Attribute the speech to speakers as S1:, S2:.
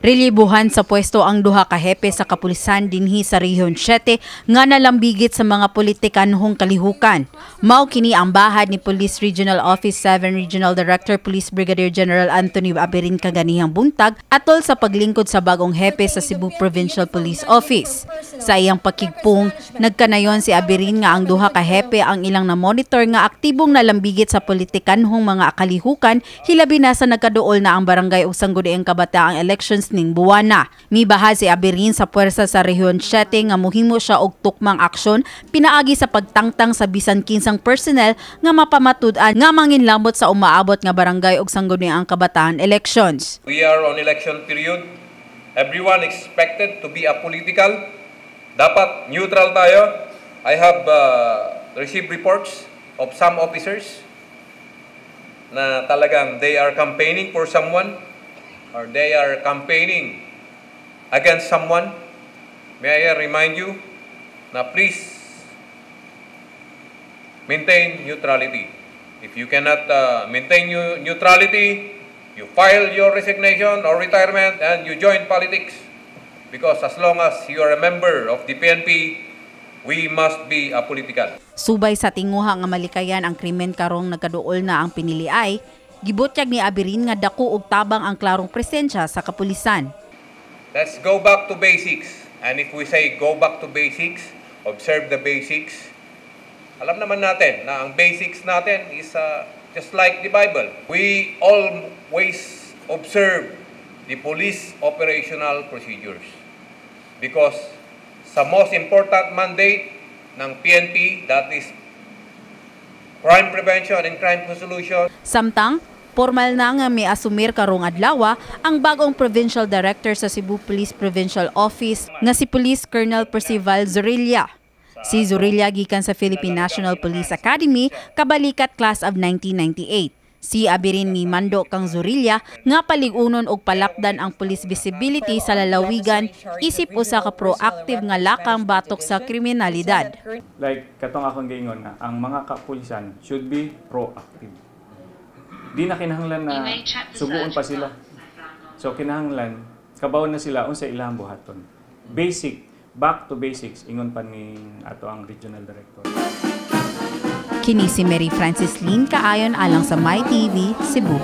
S1: Relibuhan sa pwesto ang duha ka hepe sa kapulisan dinhi sa Rehiyon 7 nga nalambigit sa mga politikanhong kalihukan. Mao kini ang bahad ni Police Regional Office 7 Regional Director Police Brigadier General Anthony Aberin kaganihang buntag atol sa paglingkod sa bagong hepe sa Cebu Provincial Police Office. Sa iyang pakigpong, nagkanayon si Aberin nga ang duha ka hepe ang ilang na-monitor nga aktibong nalambigit sa politikanhong mga kalihukan, hilabi na sa nagkaduol na ang barangay ug sangguniang kabataang elections ning buwana. Mibahad si Aberin sa puwersa sa Rehiyon 7 nga muhimo siya og tukmang aksyon pinaagi sa pagtangtang sa bisan kinsang personnel nga mapamatud-an nga manginlamot sa umaabot nga barangay ug sangguniang kabataan elections.
S2: We are on election period. Everyone expected to be apolitical. Dapat neutral tayo. I have received reports of some officers na talagang they are campaigning for someone or they are campaigning against someone. May I remind you na please maintain neutrality. If you cannot maintain neutrality, you file your resignation or retirement and you join politics. Because as long as you are a member of the PNP, we must be apolitical.
S1: Subay sa tinguha nga malikayan ang krimen karong nagkaduol na ang piniliay, gibutyag ni Aberin nga dako og tabang ang klarong presensya sa kapulisan.
S2: Let's go back to basics. And if we say go back to basics, observe the basics, alam naman natin na ang basics natin is just like the Bible. We always observe the police operational procedures. Because sa most important mandate ng PNP, that is crime prevention and crime resolution.
S1: Samtang, formal na nga miasumir karong adlaw ang bagong provincial director sa Cebu Police Provincial Office nga si Police Colonel Percival Zorilla. Si Zorilla gikan sa Philippine National Police Academy, kabalikat class of 1998. Si Aberin mimando kang Zorilla nga paligunon og palapdan ang police visibility sa lalawigan isip usa ka proactive nga lakang batok sa kriminalidad.
S3: Like katong akong giingon nga ang mga kapulisan should be proactive. Di na kinahanglan na suguon pa sila. So kinahanglan kabaw na sila unsa ilang buhaton. Basic, back to basics ingon pa ni ato ang regional director.
S1: Kini si Mary Francis Lynn Kaayon alang sa My TV, Cebu.